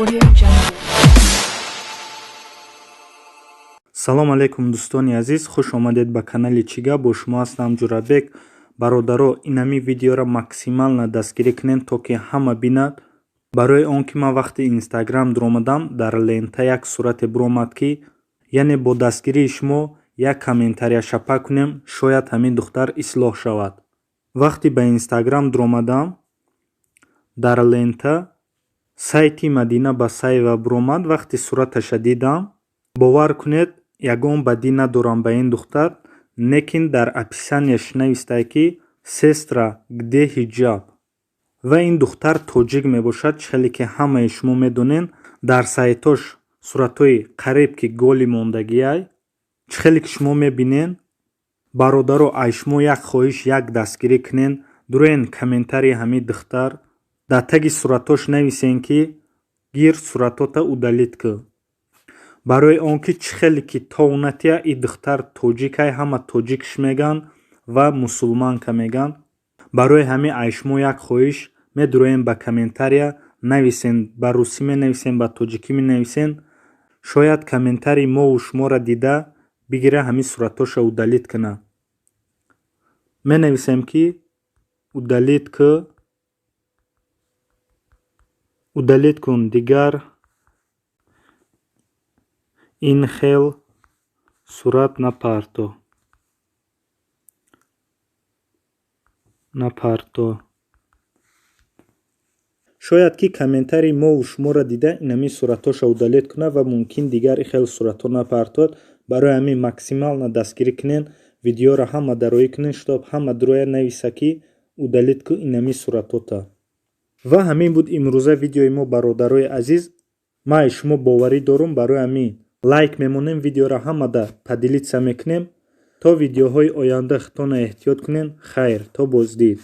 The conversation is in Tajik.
Audio Jungle. Салом алейкум, дӯстони азиз, хуш омадед ба канали «Чӣ гап?». Бо шумо ҳастам Ҷурабек. Бародаро, инами видеоро максимально дастгирӣ кунед, то ки ҳама бинад. Барои он ки ман вақти Инстаграм дуромадам, дар лента як сурате биромад, ки яъне бо дастгирии шумо як комментария шапа кунем, шояд ҳамин духтар ислоҳ шавад. Вақте ба Инстаграм дуромадам, дар лента сайти Мадина Басаева биромад. Вақти сураташа дидам, бовар кунед, ягон бадӣ надорам ба ин духтар, лекин дар описанияш навистае, ки «Сестра, где ҳиҷаб?». Ва ин духтар тоҷик мебошад, чӣ хеле ки ҳамаи шумо медонед. Дар сайтош суратҳои қариб ки голый мондагиай, чӣ хеле ки шумо мебинед. Бародаро, ай шумо як хоҳиш, як дастгирӣ кунед: дуроен комментарии ҳамин духтар, дар таги суратҳош нависен, ки гир, суратҳота удалить кӯ. Барои он ки чӣ хеле ки товнатия, и духтар тоҷикай, ҳама тоҷикш меган ва мусулманка меган. Барои ҳамин ай шумо як хоҳиш: медуроем ба комментария, нависен, ба русӣ менависен, ба тоҷикӣ менависен. Шояд комментарии мову шуморо дида бигира, ҳамин суратҳоша удалить куна. Менависем, ки удалить кӯ, удалить кун, дигар ин хел сурат напарто, напарто. Шояд ки комментарии мову шуморо дида, инамин суратҳоша удалить кунад ва мумкин дигар ин хел суратҳо напартояд. Барои ҳамин максимально дастгирӣ кунед, видеоро ҳама дароӣ кунед, чтоб ҳама дуроя нависа, ки удалить кӯ инамин суратҳота. Ва ҳамин буд имрӯза видеои мо, бародарои азиз. Ман ай шумо боварӣ дорум, барои ҳамин лайк мемонем, видеоро ҳамада поделиться мекунем. То видеоҳои оянда худтонро эҳтиёт кунед. Хайр, то боздид.